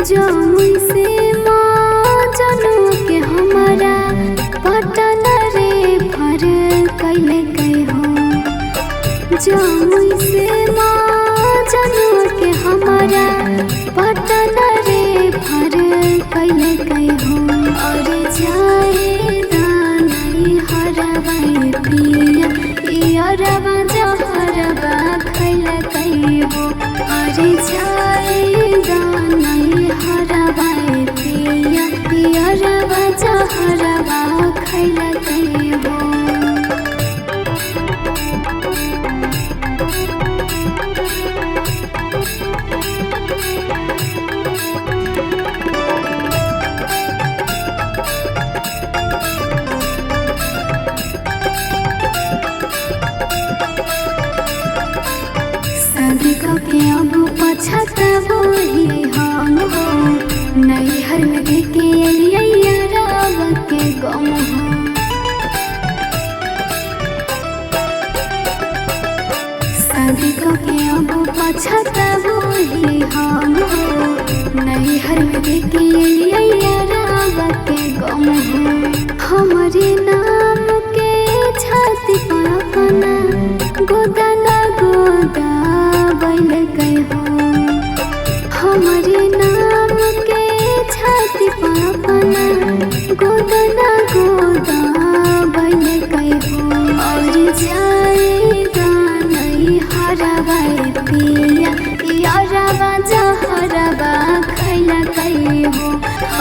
जमुई से माँ जनू के हमारा पटन रे फर कैले गए हो। जमुई से माँ जनू के हमारा पटन रे फर कैले गए हो। और जाए दानई हरवाई पिया इयरवा जहरवा खैल गए हो। अरे जाए दानई हरवाई पिया इयरवा जहरवा खैल गए हो। के अब पछताबो ही हम हो, नैहर में देखे एलियै राव के गम हो। शादी के अब पछताबो ही हम हो, नैहर में देखे एलियै राव के गम हो। हमारे नाम के छाती पर अपना गोदाना गोदा बैल गए हो। हमारे नाम के छाती पर अपना गोदना गोदा बैल गए हो। और जाए दानई हरवाई पिया इयरवा जहरवा खैल गए हो।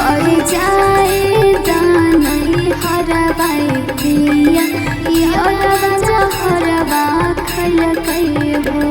और जाए दानई हरवाई पिया इयरवा जहरवा खैल गए हो।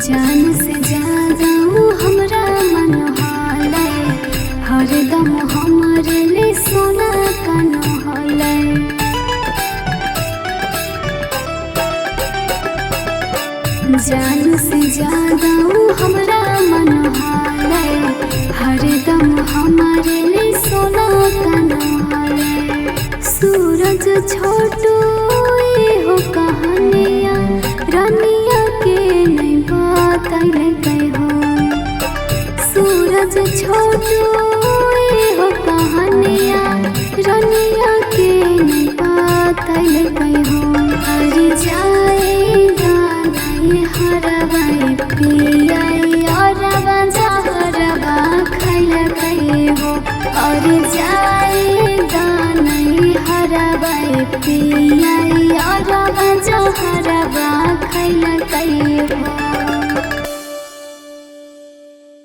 जान से ज्यादा हमरा मन हालै, हरदम हमारे लिए सोना कन हालै। जान से ज्यादा हमरा मन हालै, हरदम हमारे लिए सोना कन हालै। सूरज छोटू हो कहानिया रनिया के नहीं बातल गए हो। सूरज छोटू हो कहानिया रनिया के नहीं बातल गए हो। हर जाए दानई हरवाई पिया।